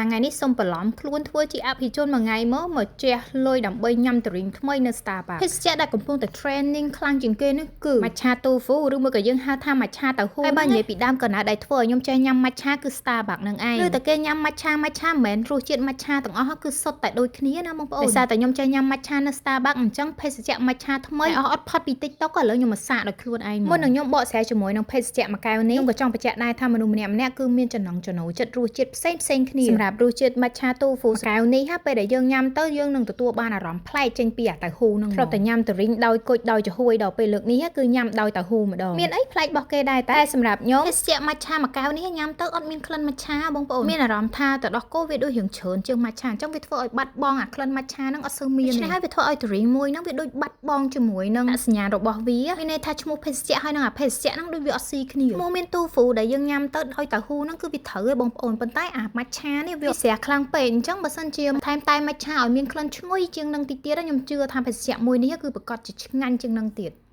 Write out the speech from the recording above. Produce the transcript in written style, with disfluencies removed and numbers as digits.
ថ្ងៃនេះសូមបន្លំខ្លួនធ្វើជាអភិជនមួយថ្ងៃមកមកជះលុយដើម្បីញ៉ាំ drink ថ្មីនៅ Starbucks ភេសជ្ជៈដែលកំពុងតែ trending ខ្លាំងជាងគេនេះគឺ matcha tofu ឬមួយក៏យើងហៅថា matcha តៅហ៊ូ។ហើយបើនិយាយពីដើមកំណើតដែលធ្វើឲ្យខ្ញុំចេះញ៉ាំ matcha គឺ Starbucks នឹងឯងឬតែគេញ៉ាំ matcha matcha មិនមែនរសជាតិ matcha ទាំងអស់គឺសុទ្ធតែដូចគ្នាណាបងប្អូនដោយសារតែខ្ញុំចេះញ៉ាំ matcha នៅ Starbucks អញ្ចឹងភេសជ្ជៈ matcha ថ្មីអស់អត់ផុតពី TikTok ឥឡូវខ្ញុំមកសាកដោយខ្លួនឯងមុននឹងខ្ញុំបកស្រាយជាមួយនឹងភេសជ្ជៈមួយកែវនេះខ្ញុំក៏ចង់បញ្ជាក់ដែរថាមនុស្សម្នាក់ម្នាក់គឺមានចំណង់ចំណូលចិត្តរសជាតិផ្សេងផ្សេងគ្នាសម្រាប់រសជាតិ matcha tofu កែវនេះហាពេលដែលយើងញ៉ាំទៅយើងនឹងទទួលបានអារម្មណ៍ប្លែកចេញពីអាតៅហ៊ូនឹងធ្លាប់តែញ៉ាំ drink ដោយគុជដោយចំហួយដល់ពេលលើកនេះគឺញ៉ាំដោយតៅហ៊ូម្ដងមានអីប្លែករបស់គេដែរតែសម្រាប់ខ្ញុំភេសជ្ជៈ matcha មួយកែវនេះញ៉ាំទៅអត់មានក្លិន matcha បងប្អូនមានអារម្មណ៍ថាទៅដោះគោវាដូចរៀងច្រើនជាង matcha អញ្ចឹងវាធ្វើឲ្យបាត់បង់អាក្លិន matcha ហ្នឹងអត់សូវមានទេហើយវាធ្វើឲ្យ drink មួយហ្នឹងវាដូចបាត់បង់ជាមួយនឹងអសញ្ញារបស់វាមានន័យថាឈ្មោះភេសជ្ជៈហើយនឹងអាភេសជ្ជៈហ្នឹងដូចវាអត់ស៊ីគ្នាឈ្មោះមាន tofu ដែលយើងញ៉ាំទៅដោយតៅហ៊ូហ្នឹងគឺវាត្រូវឯងបងប្អូនប៉ុន្តែអា matcha នេះវាស្រាខ្លាំងពេកអញ្ចឹងបើសិនជាថែមតែ matcha ឲ្យមានក្លិនឈ្ងុយជាងនឹងតិចទៀតខ្ញុំជឿថាភេសជ្ជៈមួយនេះគឺប្រកាសជាឆ្ងាញ់ជាងនឹងទៀត។